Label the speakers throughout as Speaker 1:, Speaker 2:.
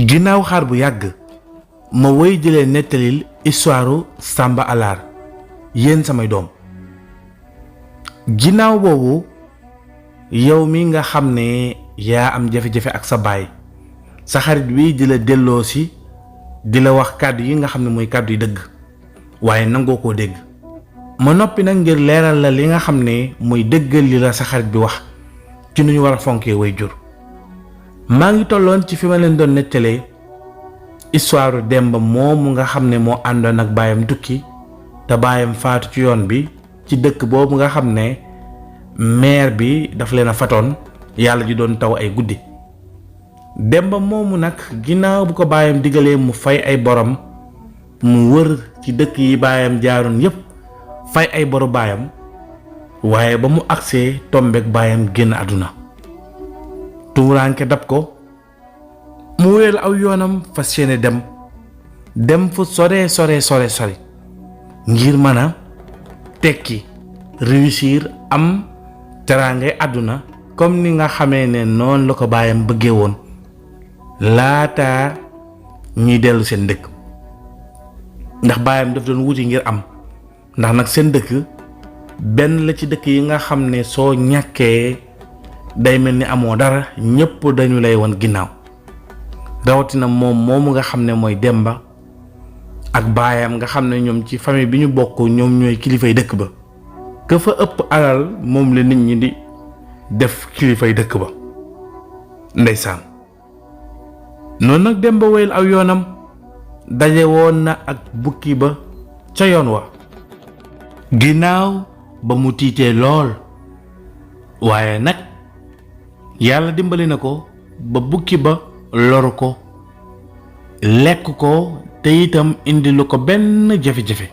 Speaker 1: ginnaaw xaar bu yàgg ma woy di leen nettalil histoire Samba Alaar yéen samay doom. ginnaaw boobu yow mi nga xam ne yaa am jafe-jafe ak sa baay sa xarit bi di la delloo si di la wax kàddu yi nga xam ne mooy kàddu yi dëgg waaye nangoo koo dégg ma noppi nag ngir leeral la li nga xam ne mooy dëggal li la sa xarit bi wax ci nu ñu war a fonkee way jur. maa ngi tolloon ci fi ma leen doon nettalee histoire Demba moomu nga xam ne moo àndoon ak baayam tukki te baayam faatu ci yoon bi ci dëkk boobu nga xam ne maire bi daf leen a fatoon yàlla ji doon taw ay guddi. Demba moomu nag ginnaaw bu ko baayam digalee mu fay ay borom mu wër ci dëkk yi baayam jaaroon yépp fay ay boru baayam waaye ba mu agsee tombeek baayam génn àdduna. tumuraanke dab ko mu wéyal aw yoonam fas yéene dem fu sore ngir mën a tekki réussir am teraangay àdduna comme ni nga xamee ne noonu la ko baayam bëggee woon laata ñuy dellu seen dëkk. ndax baayam daf doon wuti ngir am ndax nag seen dëkk benn la ci dëkk yi nga xam ne soo ñàkkee day mel ni amoo dara ñépp dañu lay won ginnaaw rawatina moom moomu nga xam ne mooy Demba ak baayam nga xam ne ñoom ci famille bi ñu bokk ñoom ñooy kilifay dëkk ba ka fa ëpp alal moom la nit ñi di def kilifay dëkk ba ndeysaan. noonu nag Demba wéyal aw yoonam daje woon na ak bukki ba ca yoon wa ginnaaw ba mu tiitee lool waaye nag yàlla dimbali na ko ba bukki ba loru ko lekk ko te itam indi lu ko benn jafe-jafe.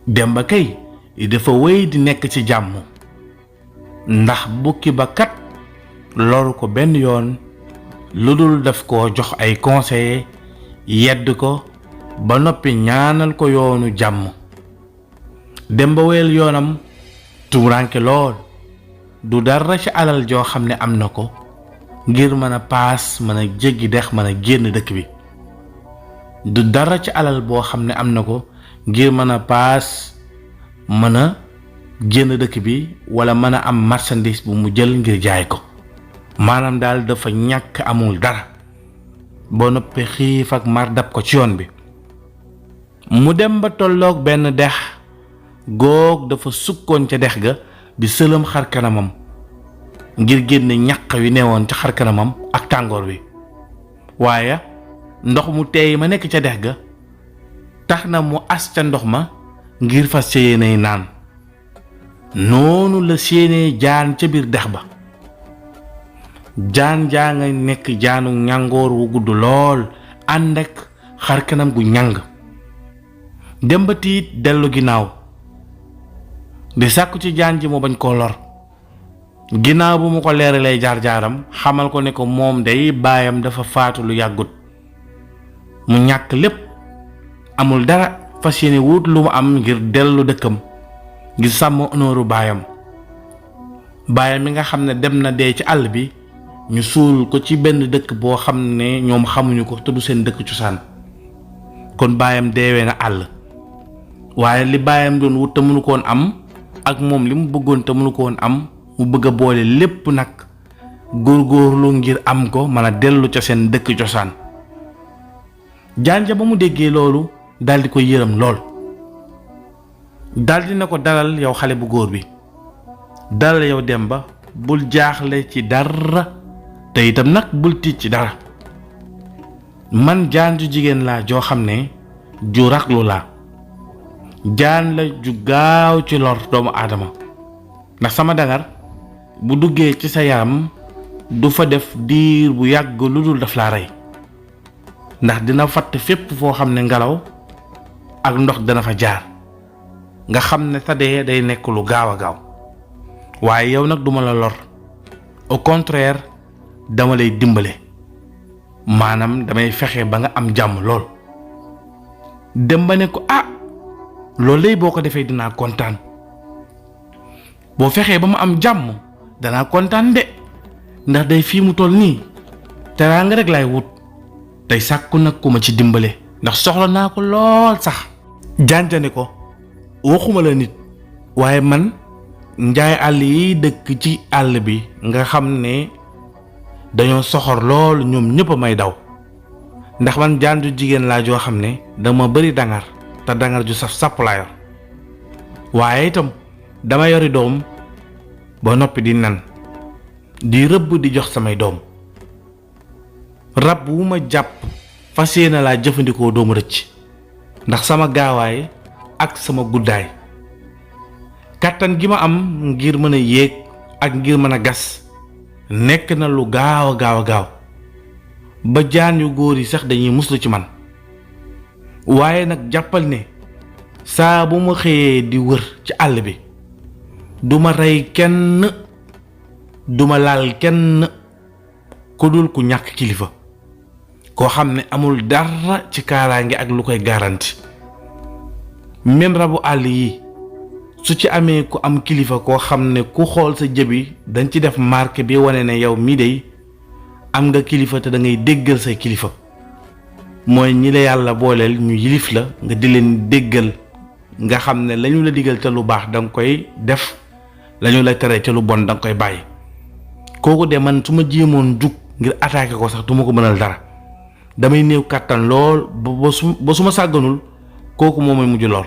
Speaker 1: Demba kay dafa wéy di nekk ci jàmm ndax bukki ba kat loru ko benn yoon lu dul daf ko jox ay conseillers yedd ko ba noppi ñaanal ko yoonu jàmm. Demba wéyal yoonam tumuranke lool du dara ci alal joo xam ne am na ko ngir mën a paas mën a jéggi dex mën a génn dëkk bi du dara ci alal boo xam ne am na ko ngir mën a paas mën a génn dëkk bi wala mën a am marchandise bu mu jël ngir jaay ko maanaam daal dafa ñàkk amul dara boo noppee xiif ak mar dab ko ci yoon bi. mu dem ba tolloog benn dex goog dafa sukkoon ca dex ga di sëlëm xar kanamam ngir génne ñaq wi newoon ca xar kanamam ak tàngoor wi waaye ndox mu teey ma nekk ca dex ga tax na mu as ca ndox ma ngir fas ca yéeney naan. noonu la séenee jaan ca biir dex ba jaan jaa nga nekk jaanu ñàngoor wu gudd lool ànd ak xar kanam gu ñàng. Demba tiit dellu ginnaaw di sàkku ci jaan ji mu bañ koo lor ginnaaw bu mu ko leeralee jaar-jaaram xamal ko ne ko moom day baayam dafa faatu lu yàggut mu ñàkk lépp amul dara fas yéene wut lu mu am ngir dellu dëkkam ngir sàmm honooru baayam mi nga xam ne dem na dee ci àll bi ñu suul ko ci benn dëkk boo xam ne ñoom xamuñu ko te du seen dëkk cosaan kon baayam deewee na àll waaye li baayam doon wut te mënu ko woon am ak moom li mu bëggoon te mënu ko woon am mu bëgg a boole lépp nag góorgóorlu ngir am ko mën a dellu ca seen dëkk cosaan. jaan ja ba mu déggee loolu daldi ko yërëm lool daldi na ko dalal yow xale bu góor bi dalal yow Demba bul jaaxle ci dara te itam nag bul tiit ci dara man jaan ju jigéen laa joo xam ne ju raglu laa jaan la ju gaaw ci lor doomu aadama ndax sama dangar bu duggee ci sa yaram du fa def diir bu yàgg lu dul daf laa rey ndax dina fatt fépp foo xam ne ngelaw ak ndox dana fa jaar nga xam ne sa dee day nekk lu gaaw a gaaw waaye yow nag duma la lor au contraire dama lay dimbale maanaam damay fexe ba nga am jàmm lool. Demba ne ko loolu lay boo ko defee dinaa kontaan boo fexee ba ma am jàmm danaa kontaan de ndax day fii mu toll nii teraanga rek laay wut tey sàkku nag ku ma ci dimbale ndax soxla naa ko lool sax. jaan ja ne ko waxuma la nit waaye man njaay àll yi dëkk ci àll bi nga xam ne dañoo soxor lool ñoom ñëpp a may daw ndax man jaan ju jigéen laa joo xam ne dama bari dangar te dangar ju saf sàpp laa yor waaye itam dama yori doom ba noppi di nen di rëbb di jox samay doom rab wu ma jàpp fas yéene laa jëfandikoo doomu rëcc ndax sama gaawaay ak sama guddaay kàttan gi ma am ngir mën a yéeg ak ngir mën a gas nekk na lu gaaw a gaaw ba jaan yu góor yi sax dañuy muslu ci man waaye nag jàppal ne saa bu ma xëyee di wër ci àll bi duma rey kenn duma laal kenn ku dul ku ñàkk kilifa koo xam ne amul dara ci kaaraange ak lu koy garanti même rabu àll yi su ci amee ku am kilifa koo xam ne ku xool sa jëbi dañ ci def marque bi wane ne yow mii dey am nga kilifa te da ngay déggal say kilifa mooy ñi la yàlla booleel ñu yilif la nga di leen déggal nga xam ne lañu la digal ca lu baax danga koy def lañu la tere ca lu bon danga koy bàyyi kooku de man su ma jéemoon jug ngir attaquer ko sax du ma ko mënal dara damay néew kàttan lool ba su ma sàgganul kooku moo may mujj lool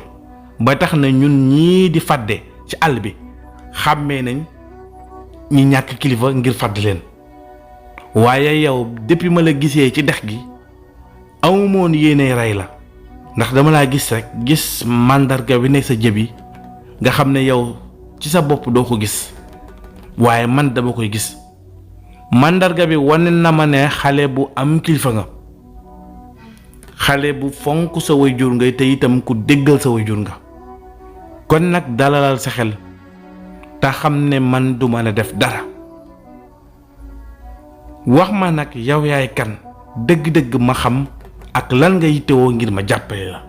Speaker 1: ba tax na ñun ñii di fàdde ci àll bi xàmmee nañ ñi ñàkk kilifa ngir fàdd leen waaye yow depuis ma la gisee ci dex gi amumoon yéene rey la ndax dama laa gis rek gis màndarga bi nekk sa jëbi nga xam ne yow ci sa bopp doo ko gis waaye man dama koy gis màndarga bi wane na ma ne xale bu am kilifa nga xale bu fonk sa waajur ngay te itam ku déggal sa waajur nga kon nag dalalal sa xel te xam ne man duma la def dara wax ma nag yow yaay kan dëgg-dëgg ma xam ak lan nga yittewoo ngir ma jàppale la.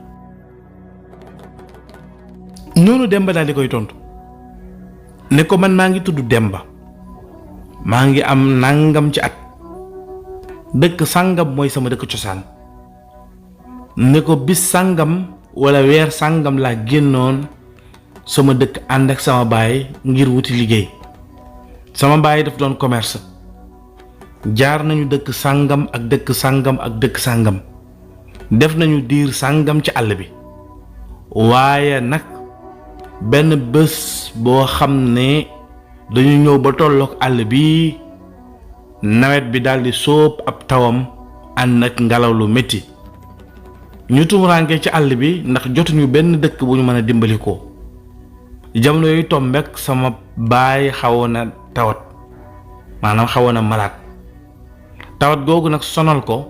Speaker 1: noonu Demba daal di koy tontu ne ko man maa ngi tudd Demba maa ngi am nangam ci at dëkk sàngam mooy sama dëkk cosaan ne ko bis sàngam wala weer sàngam laa génnoon sama dëkk ànd ak sama baay ngir wuti liggéey sama baay daf doon commerce jaar nañu dëkk sàngam ak dëkk sàngam ak dëkk sàngam def nañu diir sàngam ci àll bi waaye nag benn bés boo xam ne dañu ñëw ba tollook àll bi nawet bi daldi sóob ab tawam ànd ak ngelaw lu metti ñu tumuraanke ci àll bi ndax jotuñu benn dëkk bu ñu mën a dimbali ko jamono yooyu tombek sama baay xawoon a tawat maanaam xawoon a malaat tawat googu nag sonal ko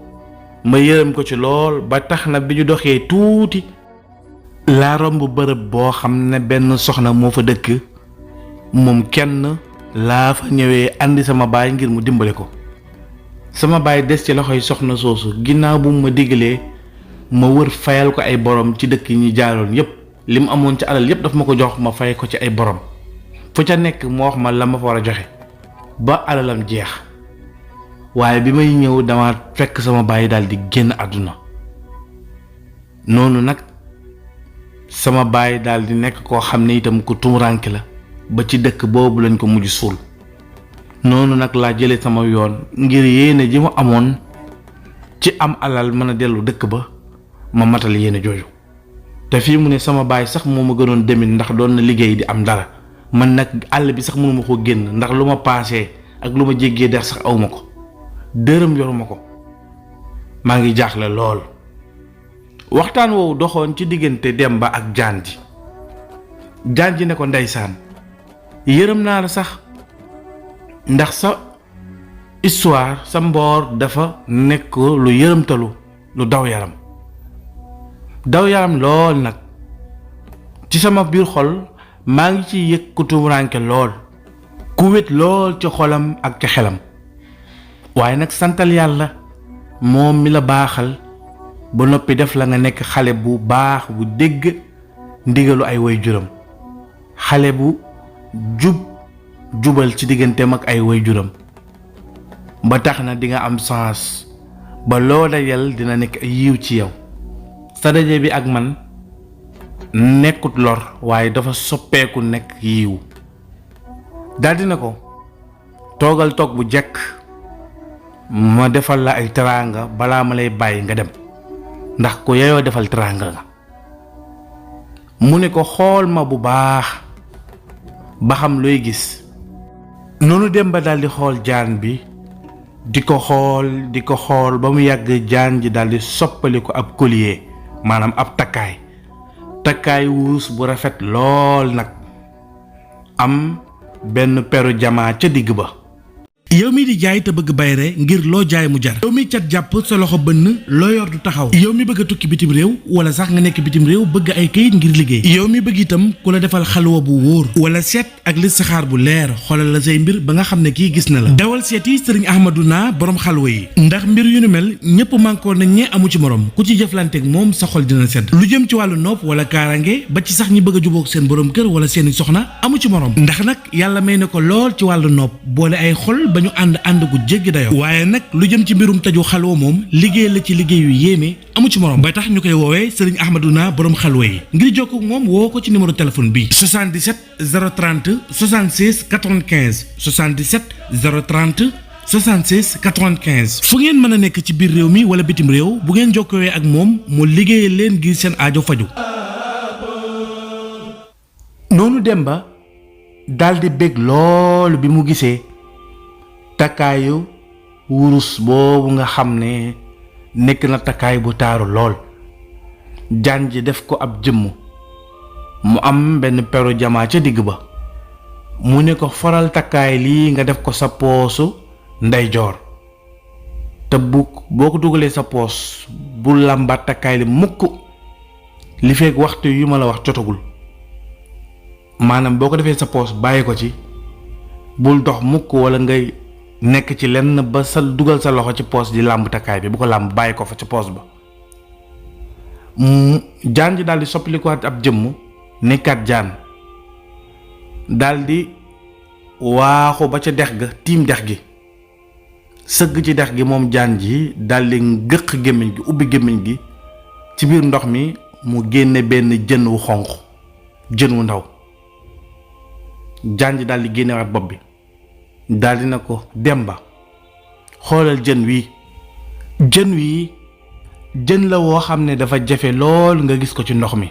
Speaker 1: ma yërëm ko ci lool ba tax na bi ñu doxee tuuti laa romb bërëb boo xam ne benn soxna moo fa dëkk moom kenn laa fa ñëwee andi sama baay ngir mu dimbali ko sama baay des ci loxoy soxna soosu ginnaaw bu ma digalee ma wër fayal ko ay borom ci dëkk yi ñu jaaroon yépp li mu amoon ci alal yépp daf ma ko jox ma fay ko ci ay borom fu ca nekk mu wax ma la ma fa war a joxe ba alalam jeex waaye bi may ñëw dama fekk sama baay daal di génn àdduna noonu nag sama baay daal di nekk koo xam ne itam ku tumuranke la ba ci dëkk boobu lañ ko mujj suul noonu nag laa jële sama yoon ngir yéene ji ma amoon ci am alal mën a dellu dëkk ba ma matal yéene jooju te fii mu ne sama baay sax moo ma gënoon demit ndax doon na liggéey di am dara man nag àll bi sax mënuma ko génn ndax lu ma paasee ak lu ma jéggee dex sax awma ko dërëm yoruma ko maa ngi jaaxle lool. waxtaan woowu doxoon ci diggante Demba ak jaan ji ne ko ndeysaan yërëm naa la sax ndax sa histoire sa mboor dafa nekk lu yërëmtalu lu daw yaram lool nag ci sama biir xol maa ngi ci yëg ku tumuraanke lool ku wét lool ci xolam ak ci xelam waaye nag santal yàlla moom mi la baaxal ba noppi def la nga nekk xale bu baax bu dégg ndigalu ay waajuram xale bu jubal ci digganteem ak ay waajuram ba tax na di nga am chance ba loo dajal dina nekk ay yiw ci yow. sa daje bi ak man nekkut lor waaye dafa soppeeku nekk yiw. daldi na ko toogal toog bu jekk ma defal la ay teraanga balaa ma lay bàyyi nga dem ndax ko yeyoo defal teraanga nga. mu ne ko xool ma bu baax ba xam looy gis. noonu Demba daldi xool jaan bi di ko xool ba mu yàgg jaan ji daldi soppali ko ab collier maanaam ab takkaay wurus bu rafet lool nag am benn peru jamaa ca digg ba.
Speaker 2: yow mi di jaay te bëgg bayre ngir loo jaay mu jar. yow mi cat jàpp sa loxo bënn loo yor du taxaw. yow mi bëgg a tukki bitim réew wala sax nga nekk bitim réew bëgg ay kayit ngir liggéey. yow mi bëgg itam ku la defal xalwa bu wóor wala seet ak listixaar bu leer xoolal la say mbir ba nga xam ne kii gis na la. dawal seeti sëriñ Ahmaduna borom xalwa yi ndax mbir yu nu mel ñëpp mànkoo nañ ñe amu ci morom ku ci jëflanteeg moom sa xol dina sedd. lu jëm ci wàllu nopp wala kaarange ba ci sax ñi bëgg a jubóog seen borom kër wala seeni soxna amu ci morom ndax nag yàlla may na ko lool ci wàllu nopp boole ay xol ba ñu ànd gu jéggi dayo waaye nag lu jëm ci mbirum taju xalwa moom liggéey la ci liggéey yu yéeme amu ci morom ba tax ñu koy woowee sëriñ Ahmaduna borom xalwa yi. ngir jokkoo ak moom woo ko ci numéro téléphone bi 77 030 76 95 77 030 76 95. fu ngeen mën a nekk ci biir réew mi wala bitim réew bu ngeen jokkowee ak moom mu liggéeyee leen ngir seen aajo faju.
Speaker 1: noonu Demba daldi bég loolu bi mu gisee takkaayu wurus boobu nga xam ne nekk na takkaay bu taaru lool. jaan ji def ko ab jëmm mu am benn peru jamaa ca digg ba. mu ne ko faral takkaay lii nga def ko sa poosu ndeyjoor te boo ko dugalee sa poos bu làmbaat takkaay li mukk li fekk waxtu yu ma la wax jotagul. maanaam boo ko defee sa poos bàyyi ko ci bul dox mukk wala ngay nekk ci lenn ba sa dugal sa loxo ci poos di làmb takkaay bi bu ko làmb bàyyi ko fa ci poos ba. jaan ji daldi soppalikuwaat ab jëmm nekkaat jaan daldi waaxu ba ca dex ga tiim dex gi sëgg ci dex gi moom jaan ji daldi ngëq gémmiñ gi ubbi gémmiñ gi ci biir ndox mi mu génne benn jën wu xonq jën wu ndaw. jaan ji daldi génnewaat bopp bi daldi na ko Demba xoolal jën wi jën la woo xam ne dafa jafe lool nga gis ko ci ndox mi.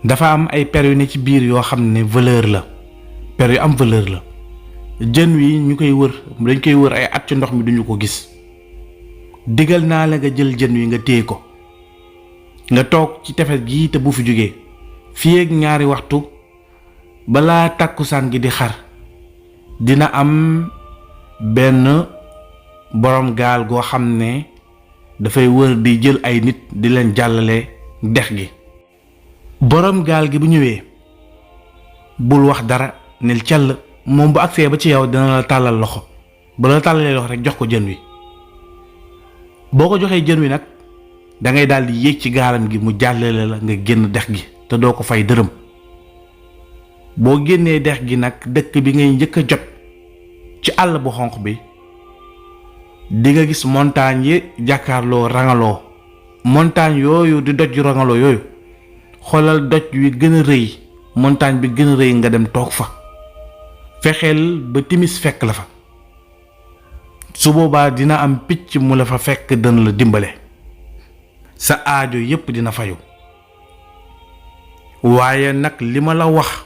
Speaker 1: dafa am ay per yu ne ci biir yoo xam ne valeur la per yu am valeur la. jën wi ñu koy wër dañ koy wër ay at ci ndox mi duñu ko gis. digal naa la nga jël jën wi nga téye ko nga toog ci tefes gi te bu fi jógee fii ak 2 waxtu balaa tàkkusaan gi di xar dina am benn borom gaal goo xam ne dafay wër di jël ay nit di leen jàllale dex gi. borom gaal gi bu ñëwee bul wax dara nel cell moom bu agsee ba ci yow dina la tàllal loxo ba la tàllalee loxo rek jox ko jën wi. boo ko joxee jën wi nag da ngay daal di yéeg ci gaalam gi mu jàllale la nga génn dex gi te doo ko fay dërëm. boo génnee dex gi nag dëkk bi ngay njëkk a jot ci àll bu xonq bi di nga gis montagne yi jàkkaarloo rangaloo. montagne yooyu di doj yu rangaloo yooyu xoolal doj wi gën a rëy montagne bi gën a rëy nga dem toog fa fexeel ba timis fekk la fa. su boobaa dina am picc mu la fa fekk dana la dimbale sa aajo yépp dina fayu. waaye nag li ma la wax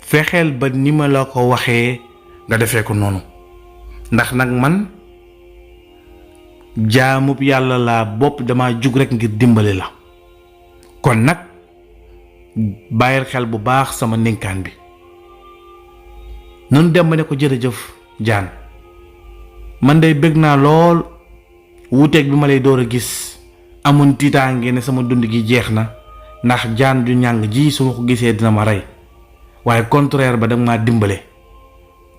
Speaker 1: fexeel ba ni ma la ko waxee nga defee ko noonu ndax nag man jaamub yàlla laa bopp dama jug rekk ngir dimbale la. kon nag bàyyil xel bu baax sama ndénkaan bi. noonu dem ba ne ko jërëjëf jaan man day bëgg naa lool wuuteeg bi ma lay door a gis amoon tiitaange ne sama dund gi jeex na ndax jaan ju ñàng ji su ma ko gisee dina ma rey waaye contraire ba danga maa dimbale.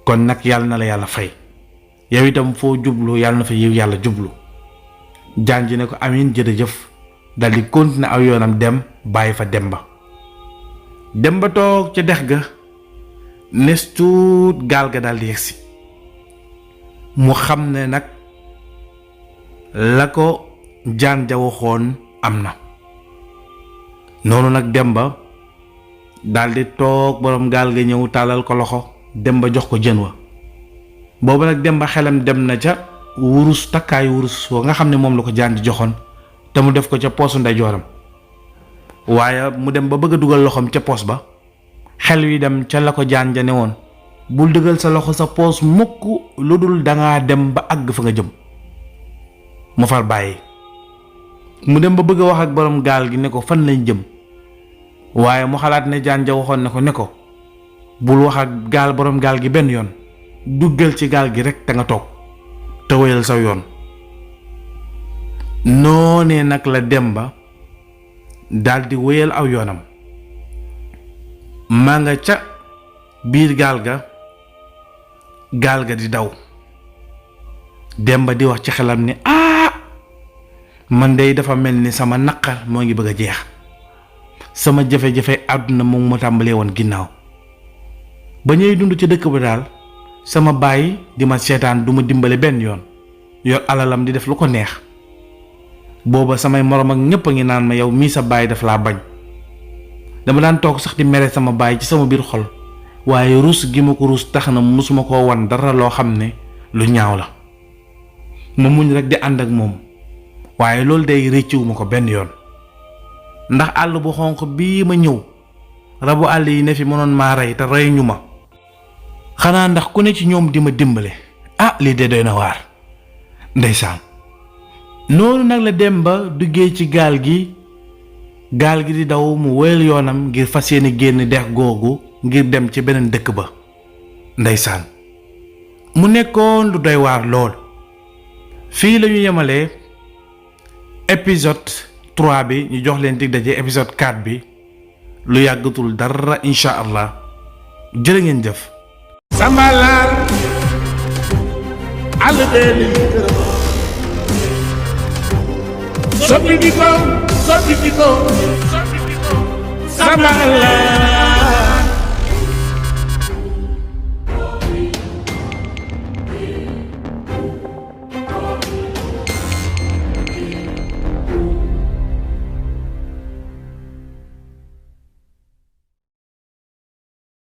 Speaker 1: kon nag yàlla na la yàlla fay yow itam foo jublu yàlla na fa yiw yàlla jublu. jaan ji ne ko amiin jërëjëf daldi continuer aw yoonam dem bàyyi fa Demba toog ca dex ga nes tuut gaal ga daldi yegsi mu xam ne nag la ko jaan ja waxoon am na. noonu nag Demba daldi toog borom gaal ga ñëw tàllal ko loxo Demba jox ko jën wa. boobu nag Demba xelam dem na ca wurus takkaayu wurus wa nga xam ne moom la ko jaan di joxoon te mu def ko ca poosu ndeyjooram. waaye mu dem ba bëgg a dugal loxoom ca poos ba xel wi dem ca la ko jaan ja ne woon bul dugal sa loxo sa poos mukk lu dul dangaa dem ba àgg fa nga jëm. mu far bàyyi. mu dem ba bëgg a wax ak borom gaal gi ne ko fan lañ jëm waaye mu xalaat ne jaan ja waxoon na ko ne ko bul wax ak borom gaal gi benn yoon duggal ci gaal gi rek te nga toog te wéyal saw yoon. noonee nag la Demba daldi wéyal aw yoonam. maa nga ca biir gaal ga di daw. Demba di wax ci xelam ni man dey dafa mel ni sama naqar moo ngi bëgg a jeex. sama jafe-jafe àdduna moom mu tàmbalee woon ginnaaw. ba ñuy dund ci dëkk ba daal sama baay di ma seetaan du ma dimbale benn yoon yor alalam di def lu ko neex. booba samay morom ak ñépp a ngi naan ma yow mii sa baay daf laa bañ. dama daan toog sax di mere sama baay ci sama biir xol waaye ruus gi ma ko ruus tax na musuma koo wan dara loo xam ne lu ñaaw la. ma muñ rek di ànd ak moom waaye loolu day rëccuwuma ko benn yoon ndax àll bu xonq bii ma ñëw rabu àll yi ne fi mënoon maa rey te rey ñu ma. xanaa ndax ku ne ci ñoom di ma dimbale lii de doy na waar. ndeysaan noonu nag la Demba duggee ci gaal gi di daw mu wéyal yoonam ngir fas yéene génn dex googu ngir dem ci beneen dëkk ba. ndeysaan mu nekkoon lu doy waar lool. fii lañu yemalee épisode 3 bi ñu jox leen dig daje épisode 4 bi lu yàggatul dara insha allah jërë ngeen jëf.
Speaker 3: Sambalar àll bee li kërëm sotti di ko Sambalar